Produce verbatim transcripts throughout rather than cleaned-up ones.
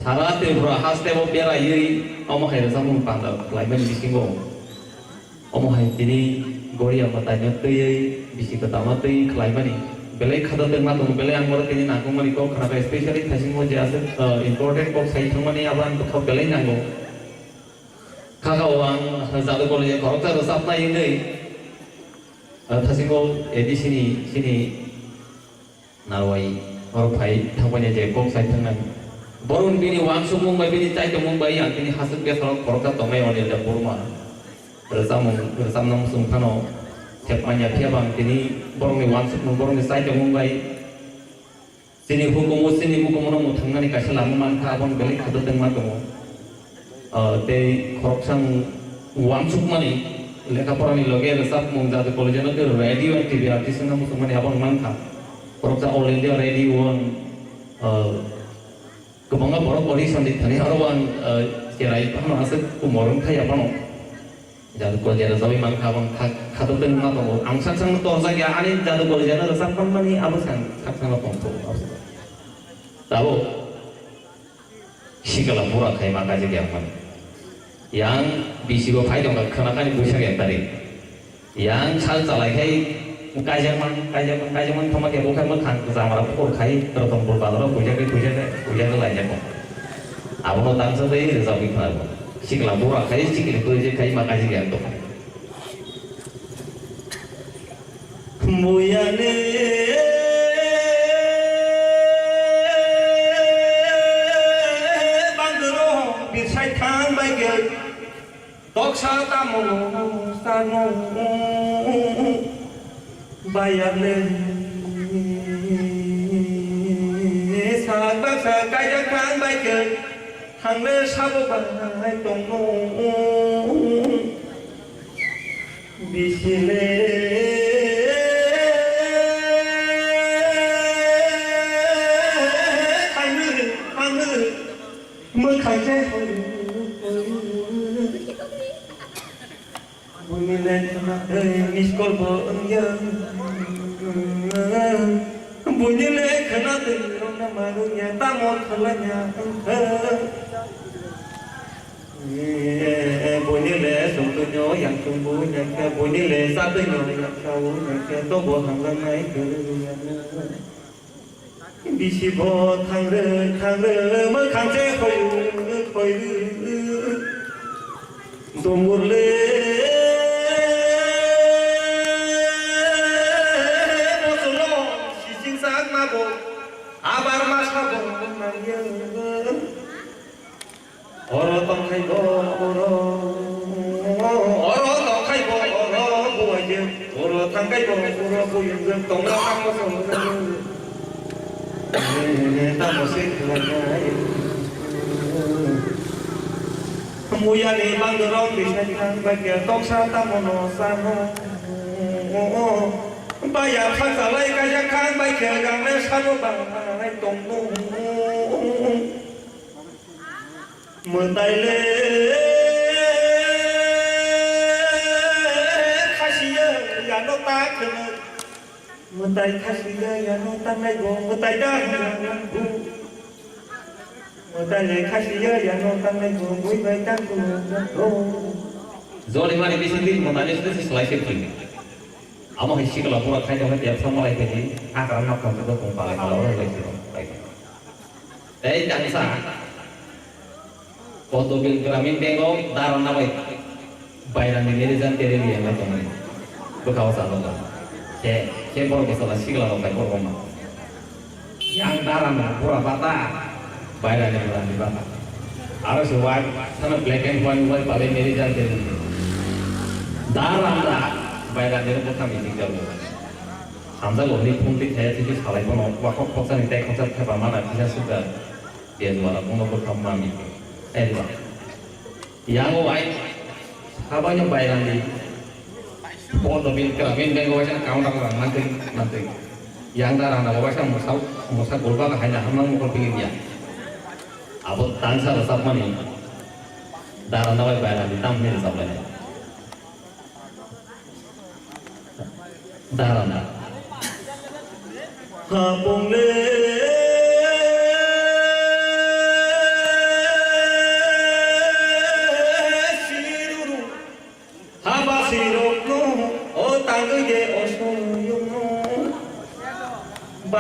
Sara Tripura hasteo beraiwi omo hai rwchapmung panda khlaimani bisingo omo hai tini goria mwtaino twiwi bisi kwtalno twi khlaimani belai khato tongma tongo, belai ang oro tini nangkukmani kok khna kha, specially thaisingo je aswk, uh, important kok sai thangmani abo ang bwkha belai nango. Khakao ang Jadu College-o khoroksa rwchapnai wngwi, uh, thaisingo A D C ni chini Narwai oro phai thangmani je kok sai thangnai. Borokni bini uansukmung bai bini chaitokmung bai ang tini hasuk besaro khoroksa tongnai Anil Debbarma. Rwchapmung, rwchapna muchung phano sepmanya, phiya bo ang tini borokni uansukmung, borokni chaitokmung bai chini hukumu, chini hukumu no mwthangnani kaisa lama mankha, abono belai khato tongma tongo. Ah, tei khoroksang uansukmani lekha porani loge rwchapmung Jadu College-o tei radio and T V artist wngna muchungmani abono mankha. Khoroksa All India Radio-o ang, ah, kwbangma borok audition di thani aro ang, ah, cherai phano aswk kumor wngthai abono. Jadu College-o rwchapwi mankha, abang kha-, khato tongma tongo. Ang sak sakno torjak ya, ani Jadu College-o rwchap manmani abo se ang sak sakno tongthogo. Tabuk. Sikla bura khai ma kaijak yang mani. Yang bisi bo phai tongkha khwnakhani buisak ek tarik. Yang sal chalai khai kaijak man, kaijak man, kaijak man thangma khe bo khai mwkhang jamara bukur khai Ratanpur bazaro buijakai, buijakai, buijakai laijak bo. Abono tangsa tei rwjagwi khwnago. Sikla bura khai sikli twi je khai ma kaijak yang tongkha. Buyani bandoro bisai thang bai khe toksa tamo sano bayale sak baksa kaijak thang bai khe thangle sabo bai tongno. Bisile thangwi, thangwi, mwkhang se buini le khna twi miss call bo wngya. Buini le khna twi rwngna ma rwngya, tamo khlaiya wngkha. Buini le songtwino yang chumbu yang khe, buini le satwino yang chau yang khe, tobo hamjaknai kwrwi ya. Bisi bo thangrwk thangrwk mwkhang se khoirwk khoirwk. Dumur le mocholo sising sakma bo abar masa bo nangya. Oro tongkhai bo oro, oro tongkhai bo oro buaijwk, oro thangkhai bo oro buyungjwk, tongna tangma songjwk. Tamo se khlainai. Muyani bandorok bisai thang bai khe toksa tamo no sano. Baya khakchalai kaijak thang bai khe gangle sabo banglai tongno. Mwtai le khasiya yano ta khwno. Mwtai khasiya yano tangnai bo mwtai da hwnwi bu. Mwtai le khasiya yano tangnai bo bui bai tang khwno. Joni mani bising di mwtai le sini slai se khwno. Amo hai sikla pura khai tong khai tiap sama lai khai di. Akra nak tong khai tong palai palai lai se. Tei tangsa Kotobil Gramin Bank o daran nabai bairani manager teri liya mai tongmani. Bwkha o chalo da. Khe, khe borok bwsala sikla rok bai borok ma. Yang daran pura bata, bairani pura ni bata. Aro se white, sana black and white, white palai manager teri. Daran da, bairani bwkha meeting jalo. Hamjago hwnwi phone twi thaya thikhe salai bono wakhok khoksa ni tei khoksa thepa mana kisa sukha. Dia juara bono bwkha mami. Eh, dua. Yang o ai, sabai no bairang di. Bono bin kra bin beng o waisa counter lang mantri, mantri. Yang darang na waisa musa, musa gulba ka haina hamang mukul pingin dia. Abo tangsa resap mani. Darang na bai bairang di tam ni resap lainai. Darana. Hapung le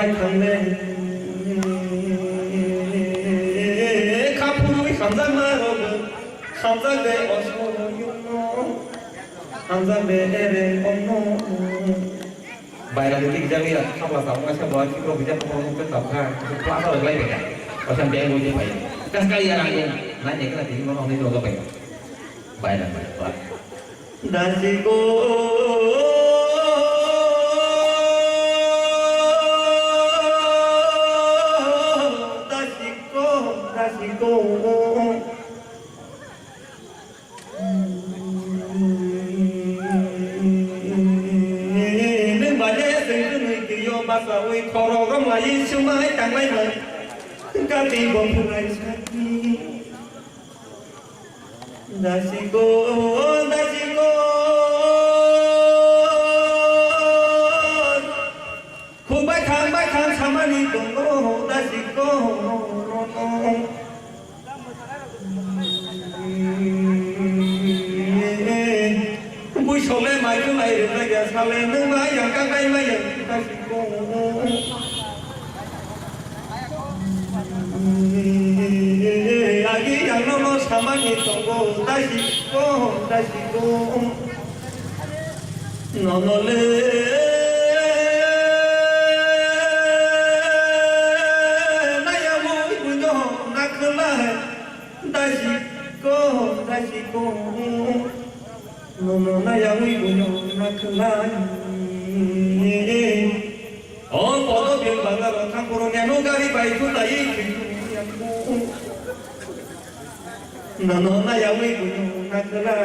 Thangde khaphurwi hamjakma rok hamjak de osoyungno hamjak de ere omno. Bairani dik jagwi ya khabla tabuk kaisa bo chikro bijak kokrok nukhe tabkha. Plaza rok lai beka. Osan beng boi phai. Kas kai ya nang nai ne kala tini mono ni doga bai. Bairani bai. Dasi ko, dasi ko, dasi ko. Nwng baje sengkwnwi twiyo basaui khorok romlai swmai tanglaimai. Kati bongkhorlai sakni. Dasi ko, dasi ko. Khuk bai thang bai thang samani tongo, dasi ko. Bui sole mai khulai rijak ya sale, nwng bai yang kang bai mai yang, dasi ko. Agi yang no no samani tongo, dasi ko, dasi ko. Nono le naya mui buino nakhla, dasi ko, dasi ko. Nono naya mui buino nakhla. O podo bil bazar o thang puro neno gari bai thu tai. Nono naya mui buino nakhla.